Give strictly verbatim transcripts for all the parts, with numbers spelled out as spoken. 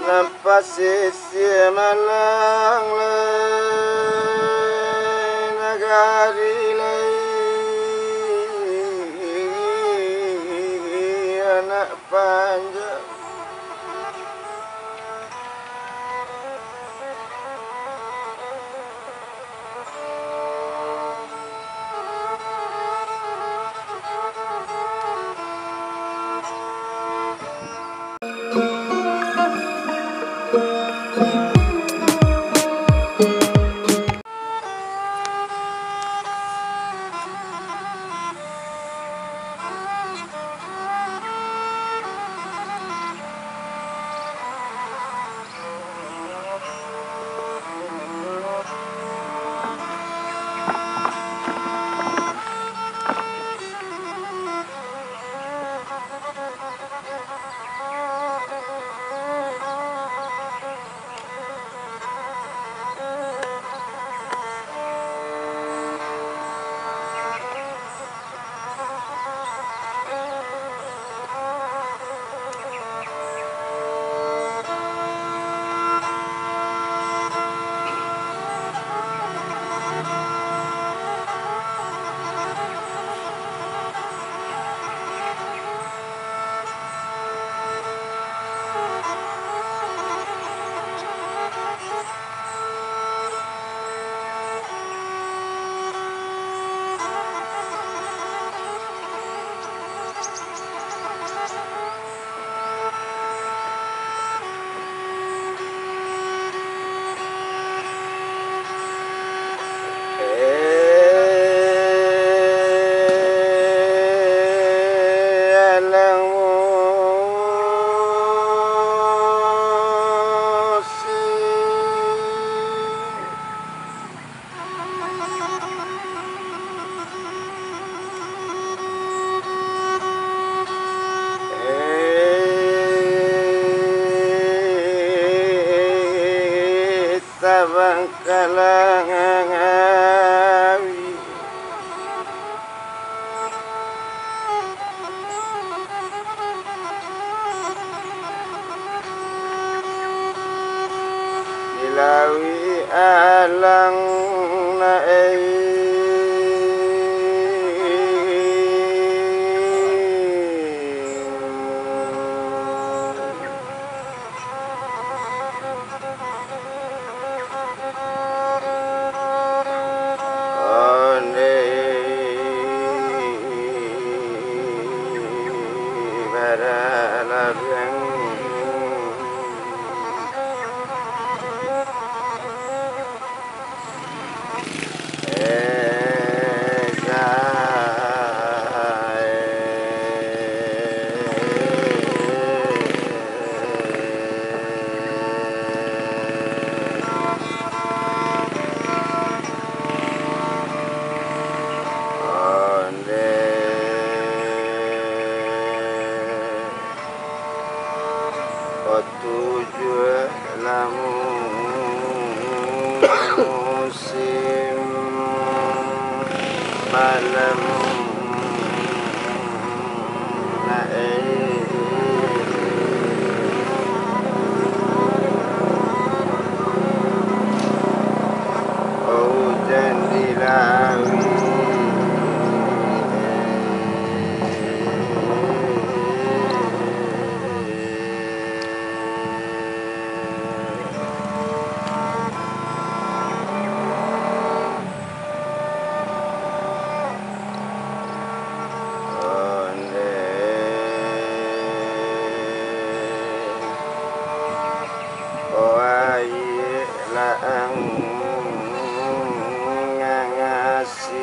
Nan pasisia malang lai, nagari lai anak panjang. Tabangkalang awi. Di lauik alang na ai. Onde baralabiang. Patujuah lamun musim malam naik ujan di lauik. Onde wayik laang ngangasin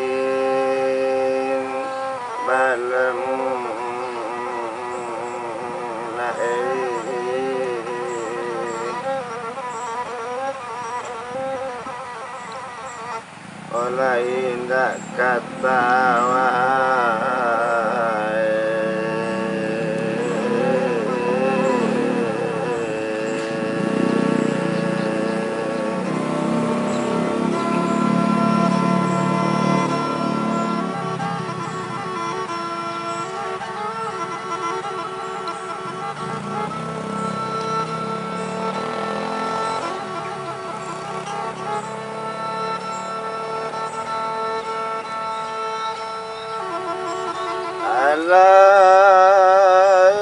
balam naik. Olai indak katawa. Lai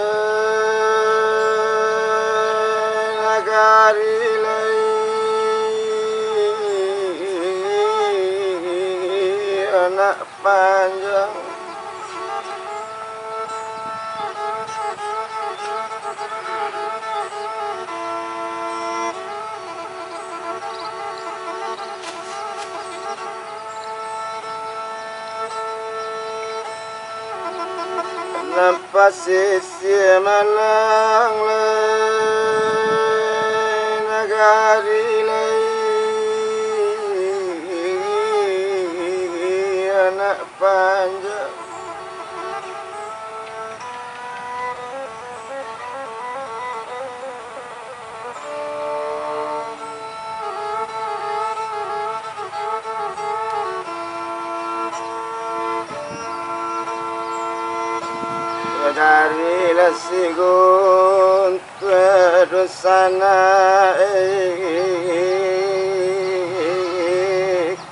nagari lai anak panjang. Nan pasisia malang lai, nagari lai anak panjang. Dari Lasigun Tua dunsanak, eh,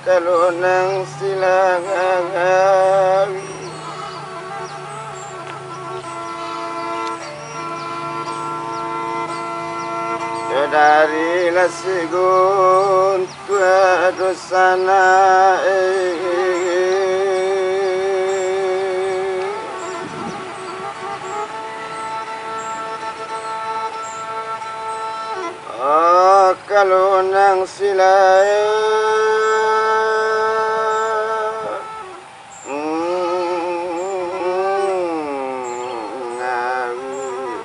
kalau nang silang angawi. Yo dari Lasigun Tua dunsanak, eh. Oh, kalau nang silai, mm, ngawi.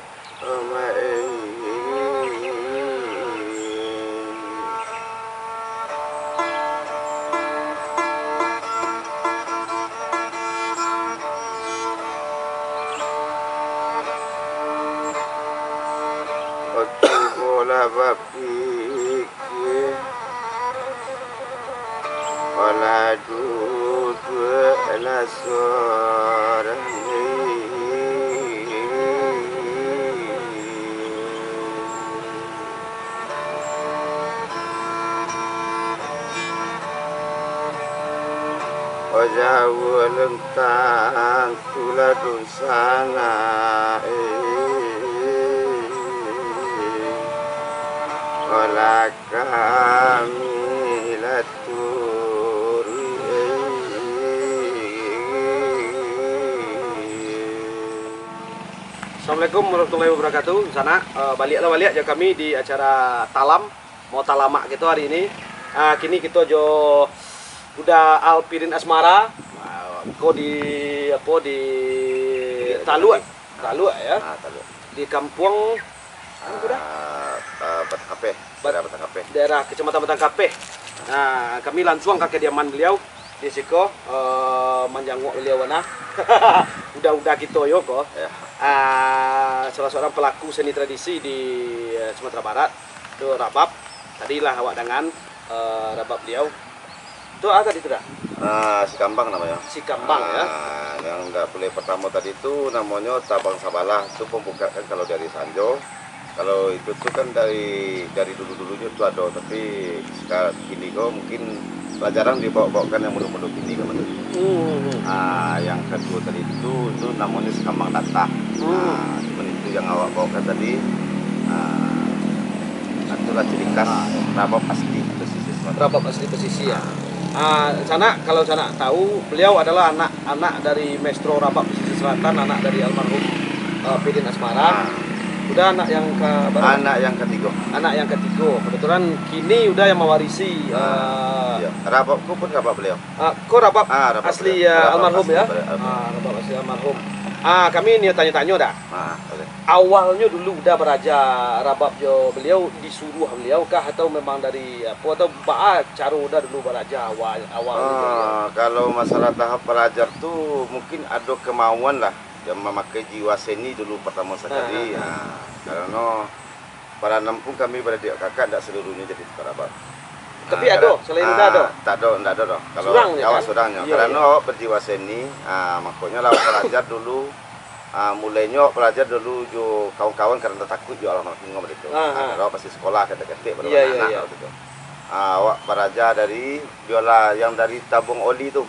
Cubolah bapikir. Walah duduaklah sorang. Oh, jauah lentang tulah dunsanak, eh. Walah kami lah turuik. Assalamualaikum warahmatullahi wabarakatuh. Sanak, eh, baliaklah baliak jo kami di acara Talam, mau talamak kito hari ini. Ah, kini kito jo Uda Alpirin Asmara. Ah, ko di, apo, di Taluak. Taluak, ya. Ah, Taluak. Di kampuang, ah, ah, Batang Kapeh, Bat-, daerah Batang Kapeh. Daerah Kecamatan Batang Kapeh. Nah, kami lansuang ka kediaman beliau di siko, eh, manjanguk beliau nah. Uda-uda kito yo ko. Ya. Ah, salah seorang pelaku seni tradisi di, eh, Sumatera Barat, tu rabab. Tadilah awak dangan, eh, rabab beliau. Tu a tadi tu dah? Ah, Sikambang namonyo. Sikambang, ya. Ah, yang dah bulan pertamo tadi tu namonyo Tabang Sabalah. Tu pambukaan kalau dari Sanjo. Kalau itu tu kan dari, dari dulu-dulunyo tu ado, tapi seka-, kini ko mungkin lah jarang dibaok-baokkan yang mudo-mudo kini kan, Mas. Hmm, hmm, hmm. Ah, yang kaduo tadi tu, tu namonyo Sikambang Datah. Hmm. Ah, cuman itu yang awak baokkan tadi, ah, itulah ciri khas rabab asli pesisir selatan. Rabab asli pesisir, ya. Ah, sanak, kalau sanak tahu, beliau adalah anak, anak dari maestro rabab pesisir selatan, anak dari almarhum, eh, Pidin Asmara. Ah. Uda anak yang ka bara? Anak yang katigo. Anak yang katigo. Kebetulan kini Uda yang mewarisi, ah, eh, iya. Rabab ko pun rabab beliau. Ah, ko rabab, ah, rabab asli, beliau. Ya, rabab almarhum, asli ya? Beliau, almarhum. Ah, rabab asli almarhum. Ah, kami ni tanyo-tanyo dah. Ah, boleh. Awalnyo dulu Uda baraja rabab jo beliau, disuruh beliau kah, atau memang dari apo, atau baa caro Uda dulu baraja awal, awal tu, beliau? Ah, kalau masalah tahap baraja tu, mungkin ado kemauan lah, dia mamakai jiwa seni dulu pertama sakali. Ah, ah, ah. Ah, karano Paranam pun kami baradiak kakak, ndak saluruhnyo jadi tukang rabab. Tapi ah, ado, selain Uda ado? Ah, tak ado, ndak ado doh. Kalau awak surang je, kan? Surang nyo. Iya, karano iya. Awak berjiwa seni, ah, makonyo lah awak baraja dulu, ah, mulainyo awak baraja dulu jo kawan-kawan karano takuik jo almarhum baliau tu. Ah, ah. Karano awak masih sekolah, katik-katik, baru anak-anak waktu tu. Iya, iya. Ah, awak baraja dari biola yang dari tabung oli tu.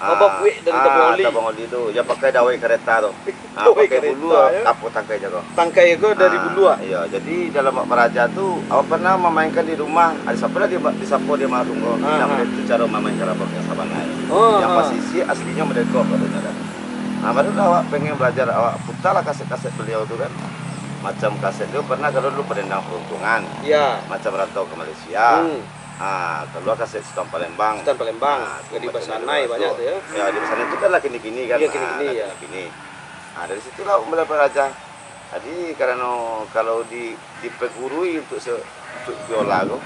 Ah, babuek dari ah, tabang oli. Tabang oli tu, yang pakai dawai kareta tu. Ah, dawai pakai kareta, bulu, ya. Apo tangkai jago. Tangkai ko dari bulu, ah. Iya, jadi dalam awak baraja tu, awak pernah mamainkan di rumah, ada siapa lah dia, di siapa dia marung ko. Ah, ah. Itu cara mamainkan rabab yang sabananyo. Oh, yang ah. Pasisi aslinyo merdeka katanya kan. Nah, baru lah awak pengen belajar, awak putarlah kaset-kaset beliau tu kan. Macam kaset tu pernah kalau dulu Pedendang Peruntungan. Iya. Macam Rantau ke Malaysia. Hmm. Ah, kalua kaset Sutan Palembang. Sutan Palembang. Ah, tu jadi macam basanai tu banyak tu, ya. Ya, di basanai tu kan lah kini-kini kan. Iya, kini-kini, ah, lah ya. Kini-kini. Ah, dari situlah mulai baraja. Jadi, karano kalau di, dipagurui untuk se-, untuk biola tu,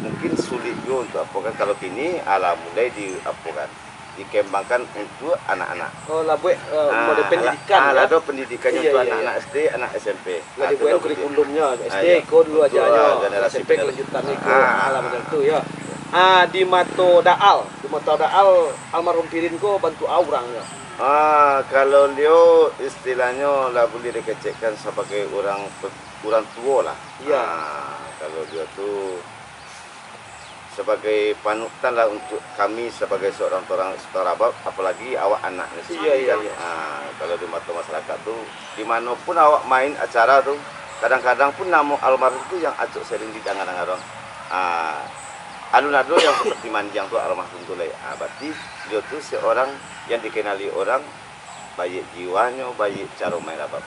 mungkin sulit juo untuk apo kan. Kalau kini, alah mulai di apo kan, dikembangkan untuk anak-anak. Oh, lah buek, eh, ah, model lah, pendidikan, ah, ya? Lah ado pendidikan, iya, untuk iya, anak-anak iya. S D, anak S M P. Lah ah, dibuek kurikulumnyo, ah, S D iya. Ko dulu ajanyo, ah, generasi S M P penerus. Kelanjutan iko, ah, ah, alah macam tu, ya. Ah, di mato Daal, di mato Daal, almarhum Pirin ko bantuak a urang, ya. Ah, kalau beliau istilahnyo lah buliah dikecekkan sabagai urang pe-, urang tuo lah. Iya. Ah, kalau beliau tu sabagai panutan lah untuk kami sabagai seorang, seorang rabab, apalagi awak anaknyo sendiri kan. Iya, iya. Ah, kalau di mato masyarakat tu, di mano pun awak main acara tu, kadang-kadang pun namo almarhum tu yang acok sering didanga-danga urang. Ah, alun ado yang seperti mandiang tu almarhum tu lai. Ah, berarti beliau tu seorang yang dikenali orang, baiak jiwanyo, baiak caro main rabab.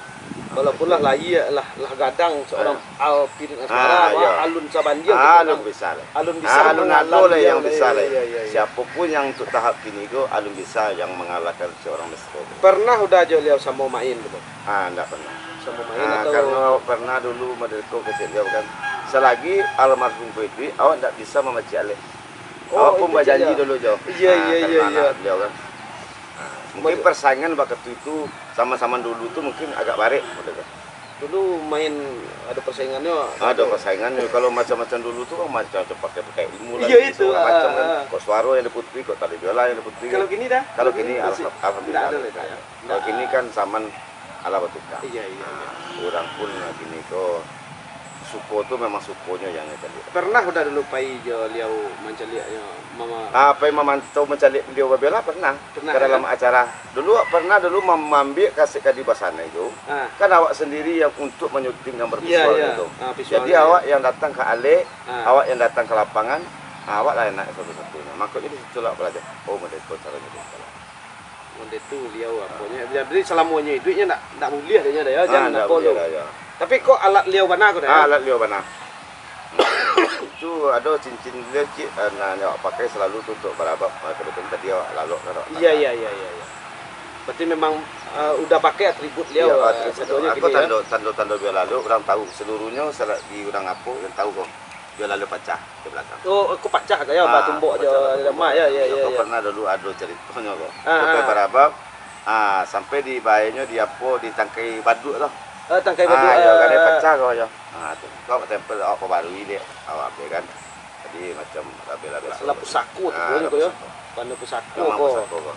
Walaupun lah lahia, lah, lah gadang seorang ah. Alpirin Asmara, ah, wah, iya. Alun sabandia, ah, alun bisa lah. Alun bisa, ah, alun ado lah yang bisa lah. Iya, iya, iya. Siapo pun yang untuk tahap kini ko, alun bisa yang mangalahkan seorang Mister Bobo. Pernah udah jo liau samo main tu, Bang? Ah, ndak pernah. Samo main ah, atau? Karena awak pernah dulu model ko kecek liau kan. Selagi almarhum ko iduik, awak ndak bisa mamacik alek. Oh, awak pun bajanji dulu jo. Iya, ah, iya, iya, karena iya. Anak beliau kan. Ah, mungkin maksud persaingan waktu itu sama-sama dulu tu mungkin agak barek, model tu. Dulu main ado persaingannyo. Ado persaingannyo. Kalau macam-macam dulu tu kan macam-macam pakai-pakai ilmu lah. Iya, itu, segala ah, macam kan. Ah. Kok suaro yang diputui, kok tali biola yang diputui. Kalau kini dah? Kalau kini, alham-, alhamdulillah. Ndak ado lah, ya. Kalau kini kan zaman alah batuka. Iya, iya, iya. Ah, urang pun kini ko suko tu memang sukonyo yang caliak. Pernah udah dulu pai jo liau mancaliak yo, mama? Ah, pai mamantau mancaliak beliau babiola pernah. Pernah, ka dalam acara. Dulu awak pernah dulu mam-, mambiak kaset Kadi Basanai tu. Ah. Kan awak sendiri yang untuk manyuting yang bervisual itu. Iya, iya. Ah, visualnya. Jadi awak yang datang ka alek, ah, awak yang datang ka lapangan, ah, awak lah enak satu-satunya. Makonyo di situ lah balajar. Oh, model tu caronyo tu. Onde tu liau aponyo. Jadi salamonyo iduiknyo ndak, ndak buliah dek nyo dah, yo, ah, jan ndak apo buliah tu. Dah, yo. Tapi kok alat liau bana ko dah, ah, yo? Alat liau bana. Tu ado cincin liau cik, ah, nan awak pakai selalu tu untuk barabab, ah, kebetulan tadi awak lalok kan, awak. Iya, iya, iya, iya, iya. Berarti memang, ah, udah pakai atribut liau, iya, ah, atribut sadonyo liau. Kini, yo? Tando, tando, tando biola liau, urang tahu seluruhnyo, sala-, di urang apo yang tahu ko. Biola liau pacah di balakang. Oh, ko pacah ka yo, ah, batumbok pacah jo batumbok. Lamah, yo, yo, yo, yo. Pernah dulu ado caritonyo ko. Ah, sampai ah. Barabab, ah, sampai dibaenyo di apo, di tangkai baduak tu. Ah, tangkai baduak, ah, yo, ah. Kadai pacah ko yo. Ah, tu. Ko tempel awak pabarui dek awak ambiak kan. Jadi macam labih-labih lah. Lah pusako tu, ah, ko yo. Pusako. Bana pusako ko. Memang pusako ko.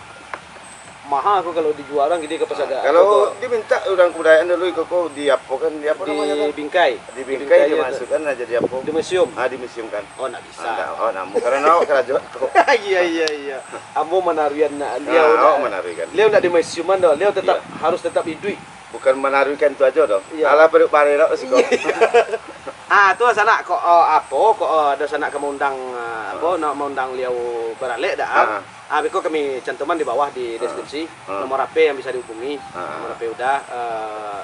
Maha ko kalau dijua urang gini ka pasar. Ah, kalau diminta urang kabudayaan dulu iko ko di apo kan, di apo namonyo tu? Di bingkai. Di bingkai dimasukkan lah jadi apo? Di museum. Ah, di museum kan. Oh, ndak bisa. Ah, ndak, oh, namun karano awak karajo ko. Iya, iya, iya. Ambo manaruian nak, ah, liau awak ndak, manaruikan. Liau ndak di museuman doh, liau tetap, iya, harus tetap iduik. Bukan manaruikan tu ajo doh. Iya. Alah, perut bareh dak siko. Iya. Ah, tu sanak kok, oh, apo, kok, oh, ado sanak ka maundang, ah, apo, nak maundang liau baralek dak, ah? Ah. Ah, beko kami cantuman di bawah di deskripsi, ah, nomor H P yang bisa dihubungi, ah, nomor H P udah, eh,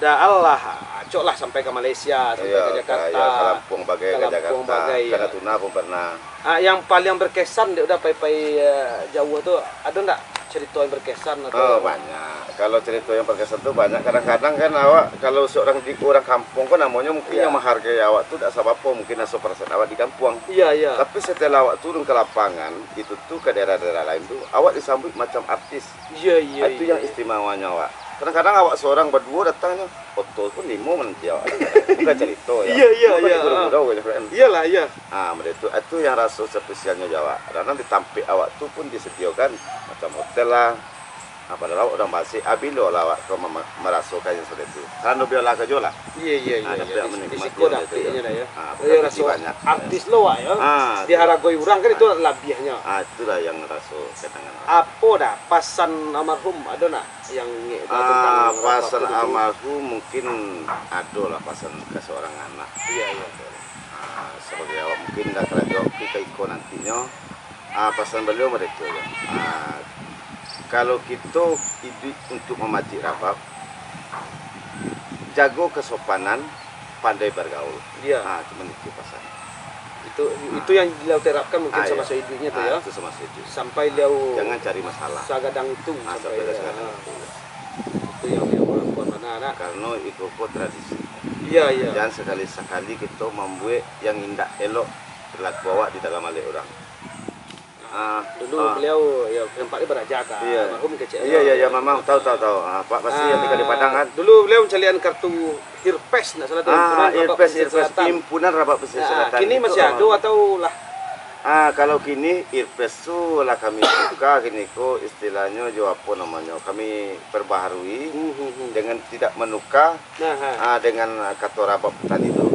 dah alah, acok lah sampai ke Malaysia, sampai ke Jakarta, iya, ka Lampung bagai, ka Lampung bagai, ka Jakarta, ka Natuna pun pernah. Ah, yang paling berkesan dek udah pai-pai, eh, jauh tu, ado ndak cerita yang berkesan atau? Oh, banyak. Kalau cerita yang berkesan tu banyak. Kadang-kadang kan awak, kalau seorang di, orang kampung kan namonyo mungkin, iya, yang menghargai awak tu dak sabapa, mungkin asa perasaan awak di kampung. Iya, iya. Tapi setelah awak turun ke lapangan, itu tu ke daerah-daerah lain tu, awak disambut macam artis. Iya, iya, itu yang, iya, istimewanyo awak. Kadang-kadang awak seorang baduo datangnyo, oto pun limo mananti awak. Bukan cerita ya. Iya, iya, bukan iya, cerita ah. Mudah-mudah kan. Iyalah, iya. Ah, model tu, itu yang raso spesialnyo jo awak. Kadang-kadang di tampek awak tu pun disediakan macam hotel lah. Padahal awak urang Basik, abih lo lah awak ko mama-, marasokan yang sudah tu. Karano biolah karajo lah. Iyo, iyo, iyo, Ah, iyo. tapi Di, menikmati di siko lah dapiknyo tu. Dah, yo. Ah, Iyo, bukan raso banyak. Artis lo, wak, yo. Ah, Diharagoi urang kan itu labiahnyo. Ah, itulah yang raso kenangan. Apo dah pasan almarhum, ado nak yang ingek tu Ah, tentang pasan almarhum tu? Almarhum mungkin ado lah pasan ka seorang anak. Iyo, iyo. Ah, sabagai awak mungkin dah karajo ka iko nantinyo. Ah, pasan baliau mereka je. Ah, kalau kito iduik untuk mamacik rabab, jago kesopanan, pandai bergaul. Iya. Ah, cuman itu pasan. Itu, Ah. itu yang beliau terapkan mungkin Ah, iya. semasa hidupnya tu Ah, ya. itu semasa hiduik. Sampai beliau Jangan cari masalah. sagadang itu, Ah, sampai sampai dia ya. sagadang itu. Itu yang beliau perempuan mana nak? Karena itu kok tradisi. Iya, iya. Jangan sekali-sekali kita membuat yang indak elok perilaku awak di dalam alek orang. Ah, Dulu ah. beliau, ya, nampaknya baraja ka Iya. almarhum keceknya. Iya, iya, iya, mamang. Tahu, tahu, tahu. Ah, Pak Masih yang tinggal di Ah, Padang, kan? Dulu beliau mencalian kartu Hirpes, nak salah tu, Ah, Himpunan Rabab Hirpes, Pesisir Hirpes, Selatan. Himpunan Rabab Pesisir Ah, Selatan kini itu, masih ah. ado atau lah? Ah, kalau kini Hirpes tu lah kami buka, kini ko istilahnyo jo apo namonyo, kami perbaharui Hmm, hmm, hmm. dengan tidak menukar, Nah, ha. ah, dengan kartu Rabab tadi tu.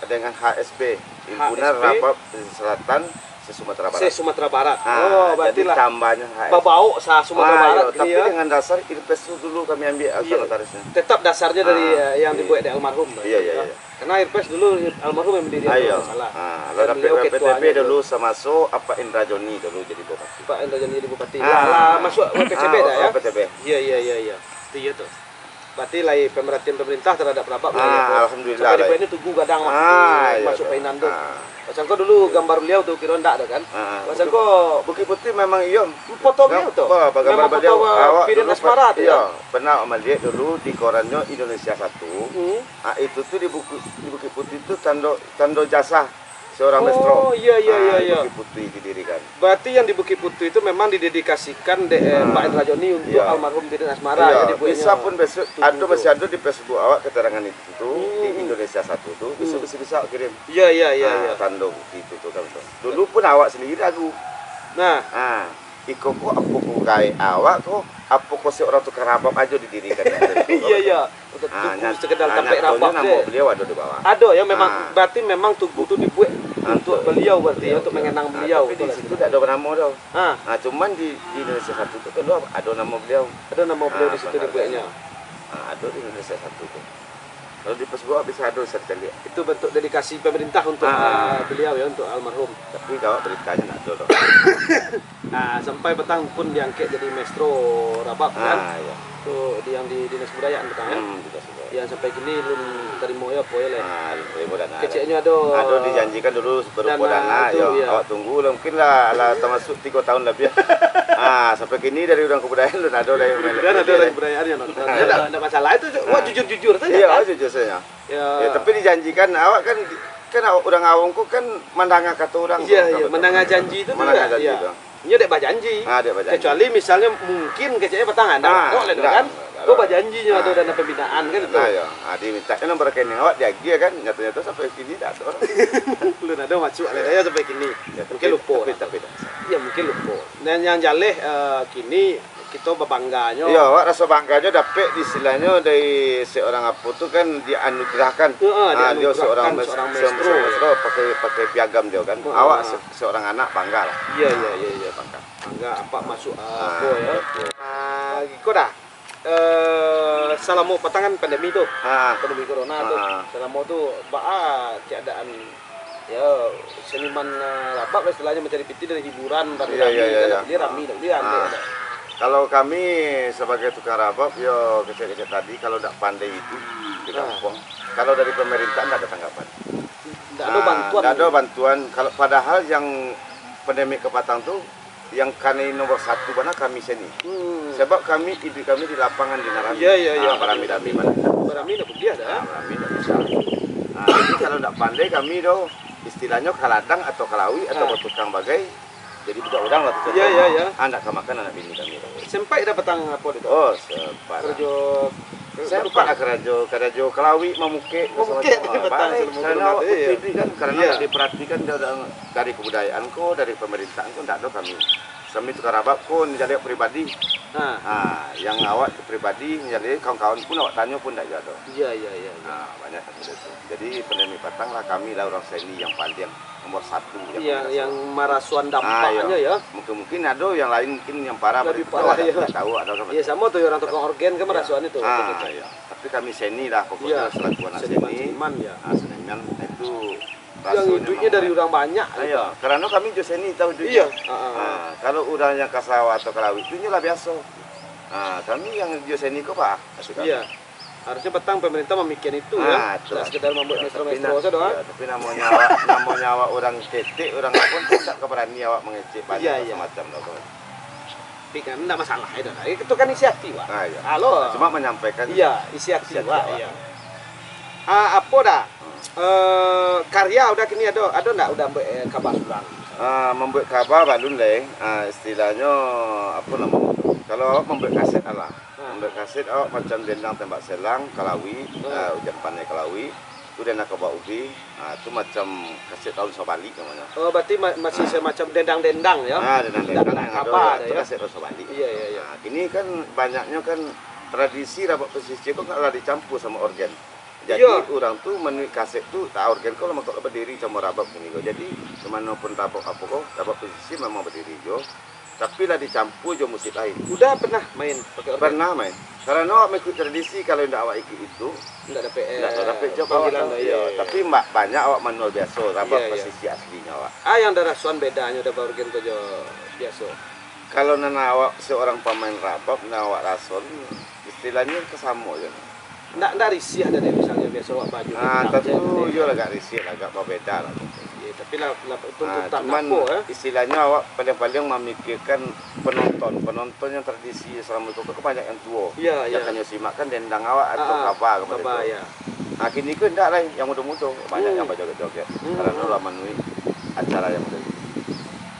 Dengan H S B, Himpunan H S B. Rabab Pesisir Selatan se-Sumatera Barat. Se-Sumatera Barat. Ah, Oh, jadi berarti lah tambahnya H S B. babaok sa-Sumatera Ah, Barat iyo, gitu tapi ya. dengan dasar Hirpes tu dulu kami ambil, ah, Iya. notarisnya. Tetap dasarnya dari, Ah, eh, yang iya. dibuat dari almarhum, Iya, iya, ya. iya. Karena Hirpes dulu almarhum yang mendirikan, Ah, iya. kalau nggak salah. Ah, Dan lah beliau dapat ketuanya B P T B tu. dulu samaso Apak Indra Joni dulu jadi bupati. Pak Indra Joni jadi bupati. Ah. Lah, lah masuk P T B Ah, dah, ya? P T B. Iya, iya, iya, iya. Itu iya tu. Berarti lai pemerhatian pemerintah terhadap rabab lah, Ah, ya, tu. alhamdulillah Sampai lah. dibuatnya tugu gadang waktu Ah, iya, masuk tu. Pak Inan tu. Ah. Pasal kau dulu gambar beliau tu kira ndak ada kan? Ah, Pasal Bukit, kau Bukit Putih memang iya. Foto beliau tu? Apa, apa gambar Memang foto beliau? Awak Pirin dulu Asmara pe-, tu, iya, kan? pernah melihat dulu di korannya Indonesia Satu. Hmm. Ah, itu tu di Bukit, di Bukit Putih tu tando, tando jasa seorang Oh, maestro. iya, iya, Ah, iya, iya. Bukit Putih didirikan. Berarti yang di Bukit Putih itu memang didedikasikan dek, eh, Ah. Pak Indra Joni untuk Iya. almarhum Pirin Asmara, Iya, ya, dibuatnya bisa pun besok tugu ada, tu. masih ada di Facebook awak keterangan itu tu, Hmm, di hmm. Indonesia Satu tu, bisa, Hmm. bisa, bisa awak kirim. Iya, iya, iya, Ah, iya. tando bukti itu tu kan tu. Dulu pun awak sendiri ragu. Nah. Ah, iko ko apo ko gaek awak ko, apo ko si orang tukang rabab ajo didirikan. Iya, iya. Untuk Ah, tugu nyat-, sekedar ah, tampek nyatonyo rabab namo je. beliau ada di bawah. Ada ya, memang, Ah. berarti memang tugu tu dibuat Ah, untuk betul. beliau berarti ya, Beliau, untuk beliau. mengenang Ah, beliau, tapi betul di lah situ sebenarnya. tak ada nama dia. Ah. Ah, cuman di, di Indonesia Satu tu kalau ada nama beliau. Ada nama beliau Ah, di situ benar, dibuatnya. benar. Ah, ada di Indonesia Satu tu. Kalau di Facebook bisa ada, bisa dicari. Itu bentuk dedikasi pemerintah untuk, Ah. ah, beliau ya, untuk almarhum. Tapi kalau beritanya nak ada tu. Ah, sampai patang pun diangkek jadi maestro rabab, kan? Ah, iya. Tu di, yang di Dinas Kebudayaan patang, ya? Hmm, Dinas Kebudayaan. Yang sampai kini belum tarimo ya, apo ya, lah. Ah, belum tarimo dana, Keceknyo lah. ado Ado dijanjikan dulu berupa dana dana, tu, yo. ya. Awak tunggu lah, mungkin lah, lah termasuk tiga tahun lebih. Ah, sampai kini dari urang kebudayaan belum ado lah yang Mudah-mudahan ada lah. dari kebudayaan yang nonton. Ya, ndak, ndak masalah. Itu, wah, Ah. jujur-jujur saja, Iya, kan? jujur saja. Ya. Ya, tapi dijanjikan, awak kan, kan awak urang awam ko kan mandanga kato urang Iya, tu, iya, kan, mandanga betul. janji tu tu Mandanga ya, janji iya. tu. Inyo dek bajanji. Ah, dek bajanji. Kecuali misalnya mungkin keceknya patang, ndak Ah, kok lah tu ndak, kan. ndak, Kok ndak. bajanji nyo ado Ah. dana pembinaan kan itu. Nah, ya. Ah, diminta nomor rekening awak diagiah kan, nyata-nyata sampai kini dak ado. Belum ado masuk lah, Iya. ya, sampai kini. Ya, Mungkin tapi, lupo tapi, lah tu. tapi dah. Ya, mungkin lupo. Dan yang jaleh, eh, kini kito babangganyo. Iyo, awak raso bangganyo dapek istilahnyo dari seorang apo tu kan dianugerahkan. Heeh, Ah, dia dianugerahkan seorang mes-, seorang se-, maestro. seorang maestro pakai, pakai piagam dia kan. Heeh. Awak se-, seorang anak bangga lah. Iya, iya, iya, iya. Bangga. Bangga apak masuk, ah, Ah, apo ya. oke. Ah, iko dah. Eh, salamo patang kan pandemi tu. Ah. Pandemi corona tu. Ah. Salamo tu baa keadaan Ya, seniman, eh, rabab lah istilahnyo, mancari pitih dari hiburan, Iya, rami-rami, iya, iya, kan, iya. dia rami, tak boleh Ah. andai, ada. Kalau kami sabagai tukang rabab, yo, kecek-kecek tadi, kalau dak pandai iduik di Ah. kampuang, kalau dari pemerintah ndak ada tanggapan. Ndak ada Ah, bantuan. ndak ada bantuan. Kalau, padahal yang pandemi kapatang tu, yang kanai nomor satu bana kami sini. Hmm. Sebab kami, iduik kami di lapangan, di narami. Iya, iya, iya. Ah, barami-rami bana. Barami ndak buliah dah. Ah, barami ndak bisa. Ah, jadi kalau ndak pandai kami doh, istilahnyo ka ladang atau ka lawik atau Ah. batukang bagai, jadi budak urang lah tu. Iya, iya, iya. Ah, ndak ka makan anak bini kami doh. Sempat dah patang apo tu? Oh, sempat lah. Karajo Sempat lah karajo, karajo ka lawik, mamukek, Mamukek, macam-macam. Ah, patang balik. Selama Karena corona awak tu, iya. putih kan, karena Iya. ndak diperhatikan dari, dari kebudayaan ko, dari pemerintahan ko, ndak ado kami. Kami tukang rabab ko, ni jaleh pribadi. Ah. Ah, yang awak tu pribadi, jadi kawan-kawan pun awak tanyo pun ndak ado. Iya, iya, iya, iya. Ah, banyak yang model tu. Jadi, pandai Mik Patang lah, kami lah urang seni yang paling nomor satu yang Iya, kami raso. yang marasuan Ah, dampaknyo, iya. ya. Mungkin-mungkin ado yang lain, mungkin yang parah Lebih dari itu, parah, ada iya. tidak tahu, ada orang Iya, sama tu, orang tukang orgen kan marasuan itu, Ah, betul. iya. Tapi kami seni lah, pokoknya Iya. selaku anak Seniman, seni. seniman, ya. Ah, seniman itu Yang rasonyo iduiknyo memang dari urang banyak, Ah, iya. gitu. Karano kami jo seni tahu iduiknyo. Iya, ah, ah, ah. Ah, kalau urang yang ka sawah atau ka lawik tu, inyo lah biaso. Ah, kami yang jo seni ko, Pak, maksud kami. Iya. Harusnyo patang pemerintah mamikian itu, ya. Ah, tu Ndak lah. sekedar mambuek Tapi mistro-mistro na-, sajo, ah. iya, tapi namonyo awak, namonyo awak urang ketek, urang pun tak ka barani awak mangecek banyak Iya, iya. macam-macam tu. Tapi kan ndak masalah, itu lah. Itu kan isi hati, Wak. Ah, iya. Halo. Cuma menyampaikan Iya, isi hati, isi hati Wak, awak. iya. Ah, apo dah? Hmm. Eh, karya udah kini ado, ado ndak udah mambuek, eh, kaba surang? Ah, mambuek kaba balun lai. Ah, istilahnyo, apo namonyo tu? Kalau awak mambuek kaset, alah. Ah. Mambuek kaset awak macam Dendang Tembak Selang, Kalawi, Hmm. ah, Ujan Paneh Kalawi. Tu Dendang Kaba Ubi. Ah, tu macam kaset Taun Sabalik namonyo. Oh, berarti ma-, masih Ah. semacam dendang-dendang, ya? Ah, dendang-dendang Dendang yang ado, kaba ya, ado, tu ya? kaset Taun Sabalik. Iya, iya, iya. Ah, kini kan banyaknyo kan tradisi rabab pesisir ko lah dicampur samo orgen. Jadi, Iya. urang tu manuik kaset tu, tak orgen ko lah mangko lah badiri samo rabab kini ko. Jadi, di mano pun rabab apo ko, rabab pesisir memang badiri jo. Tapi lah dicampur jo musik lain. Udah pernah main pakai orgen? Pernah main. Karano awak mengikuti tradisi, kalau indak awak ikut itu, Ndak dapek, indak eh, dapek job awak panggilan tu. lah, Iya, iya, iya. tapi ma-, banyak awak manual biaso, rabab Iya, iya. pesisir aslinyo awak. Ah, yang ado rasoan bedanyo ado baorgen ko jo biaso? Kalau nan awak seorang pamain rabab, nan awak rasoan, istilahnyo ka samo je. Ndak, ndak risih ado dek, misalnyo biaso awak baju Ah, ndak tantu je, iyo lah agak risih lah, agak babeda lah. Iya, tapi lah, lah Ah, tuntutan cuman apo, eh? istilahnyo awak paling-paling mamikirkan penonton, penonton yang tradisi selama itu kan banyak yang tuo. Iya, Yang iya. hanyo simak kan dendang awak atau Ah, kaba kepada kaba, itu. iya. Ah, kini ko ndak lai, yang mudo-mudo, banyak Hmm. yang bajoget-joget. Hmm, Karano hmm. lah manuik acara yang mudo itu.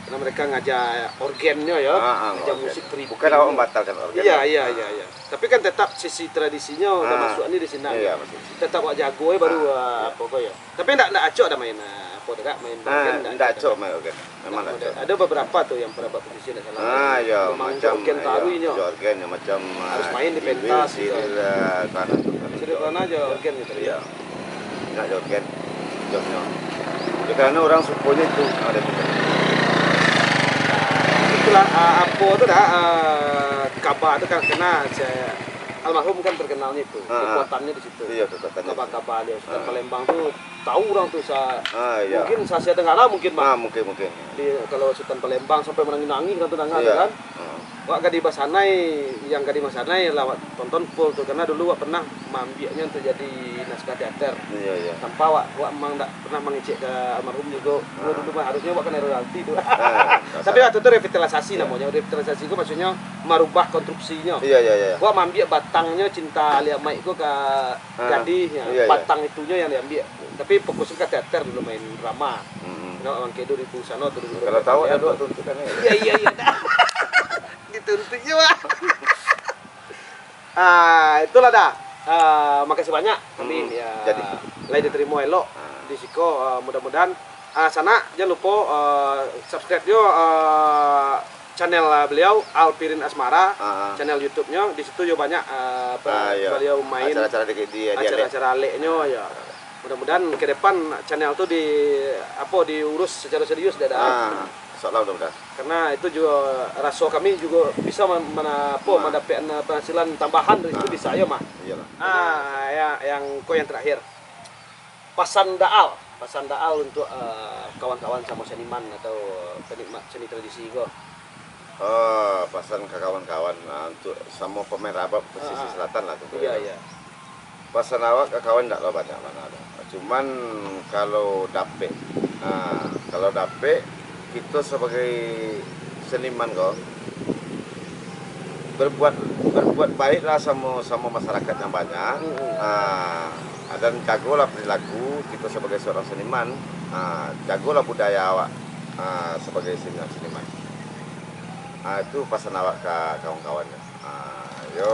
Karena mereka ngaja orgennyo ya, Ah, ah, ngaja orgen. musik pribadinyo. Bukan awak membatalkan orgen Iya, lah. iya, Ah. iya, iya. Tapi kan tetap sisi tradisinyo udah Ah, masuk ni di sinan. iya, masuk. Tetap awak jago ya baru, Ah, ah, iya. apa ko ya. Tapi ndak, ndak acok dah main, ah, apa tu, Kak? Main Ah, orgen ndak ndak acok acok dah. main orgen. Memang Ndak ndak acok. model. Ada beberapa tu yang pernah buat petisi ndak salah. Ah, ya, Memang macam, orgen ya, taruh inyo. ya, orgen yang macam, Harus ah, main di Iwil, pentas, gitu. Siril, ah, Kelana tu kan. Siril Kelana aja orgen gitu, Iya. ya. Ndak ada orgen, jobnyo. Ya, karena orang sukonyo itu, ada juga. Itulah, ah, apa tu dah, ah, kaba tu kan kena, saya, almarhum kan terkenalnya itu, Ah, ah. kekuatannya di situ. Iya, kekuatannya. Kaba-kaba dia, Sutan Ah. Palembang tu, tahu orang tu sa-, Ah, iya. mungkin sa-Asia Tenggara mungkin, Mak. Ah, mungkin, mungkin. Di, kalau Sutan Palembang sampai menangis-nangis orang tu dengar Iya. kan. Ah. Wak gadih basanai, yang gadih basanai lah wak tonton full tu, karena dulu wak pernah maambiaknyo untuk jadi naskah teater. Iya, iya. Tanpa wak, wak memang ndak pernah mangecek ka almarhum juga. Dulu, Ah. dulu mah harusnyo wak kanai royalti tu. Ah, Tapi dasar. waktu tu revitalisasi Iya. namonyo. Revitalisasi tu maksudnyo marubah konstruksinyo. Iya, iya, iya. Wak maambiak batangnyo cinta Alia Mike ko ka Ah. gadih, Iya, iya. batang itunyo yang diambiak. Tapi fokusnyo ka teater dulu main drama. Mm-mm. Nak mangke dulu di pusano tu dulu. Kalau tahu ada dua tuntutan ni. Iya, iya, iya, dah. Dituntut je, Wak. Ah, itulah dah. Ah, makasih banyak kami, Hmm, ya, jadi. lai diterima elok Ah. di siko, ah, mudah-mudahan, ah, sanak, jangan lupa, ah, subscribe jo, ah, channel, ah, beliau, Alpirin Asmara, Ah, ah. channel YouTube-nyo. Di situ yo banyak, ah, apa, Ah, iya. beliau main Acara-acara di, di, di acara-acara alek-nyo, ya. Mudah-mudahan ke depan channel tu di, apa, diurus secara serius, dah, dah. Ah, insyaallah mudah-mudahan. Karena itu juga raso kami juga bisa men-, mena-, apa, Ah. mendapatkan, eh, penghasilan tambahan dari situ Ah. bisa, ya, Mah? Iyalah. Ah, ya, yang ko yang terakhir. Pasan Daal, pasan Daal untuk, eh, kawan-kawan samo seniman atau penikmat seni tradisi ko. Oh, pasan ka kawan-kawan, ah, untuk samo pemain rabab pesisir Ah, ah. selatan lah, tentu Iya, ya. iya. Pasan awak ka kawan ndak lah banyak bana doh. Cuman kalau dapek, ah, kalau dapek, kito sabagai seniman ko, berbuat, berbuat baiklah samo, samo masyarakat yang banyak. Mm-mm. Ah, dan jagolah perilaku kito sabagai seorang seniman. Ah, jagolah budaya awak, ah, sabagai seniman-seniman. Ah, itu pasan awak ka kawan-kawan. Ah, yo,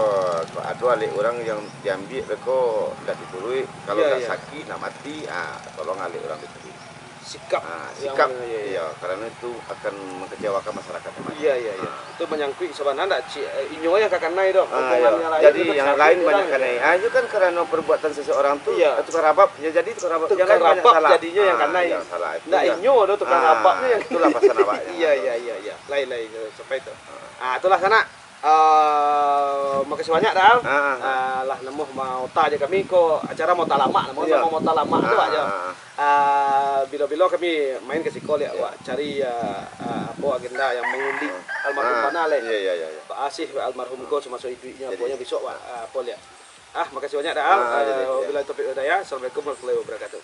ado alek urang yang diambiak beko ndak dituruik, kalau Iya, ndak iya. sakik, ndak mati, ah, tolong alek urang dituruik. sikap Ah, yang sikap, mana, ya, ya. Ya, karena itu akan mengecewakan masyarakat yang banyak. Iya, iya, iya. Ah. Itu menyangkut sabanan ndak, Cik? Eh, inyo yang ka kanai doh. Ah, Omongan ya. yang lain Jadi itu yang sakit lain orang. Banyak kanai. Ah, itu kan karena perbuatan seseorang tu, Iya. tukang rabab, ya jadi tukang rabab yang Tukang lain banyak rabab salah. jadinya yang Ah, kanai. Yang salah itu. Ndak Ya. Inyo doh tukang Ah, rababnya yang Itulah pasal rababnya. Iya, iya, iya, iya. Lain, lain, eh, sampai tu. Ah, itulah sanak. Ah, makasih banyak dah. Ah, ah, ah. Ah, lah namuah maota je kami ko acara maota lamak namuah Iya. Sama maota lamak tu Ah, aja. ah, ah. Ah, bilo-bilo kami main ke siko liak Iya. Wak cari ah, ah, apo agenda yang mangundi almarhum Ah, Bana leh. Iya, iya, iya, iya. Baa sih almarhum ko samaso iduiknyo Jadi- aponyo bisuak Wak ah, apo liak. Ah, makasih banyak dah. Ah, Ah, jadi, iya. Wabillahi taufiq wal hidayah. Assalamualaikum warahmatullahi wabarakatuh.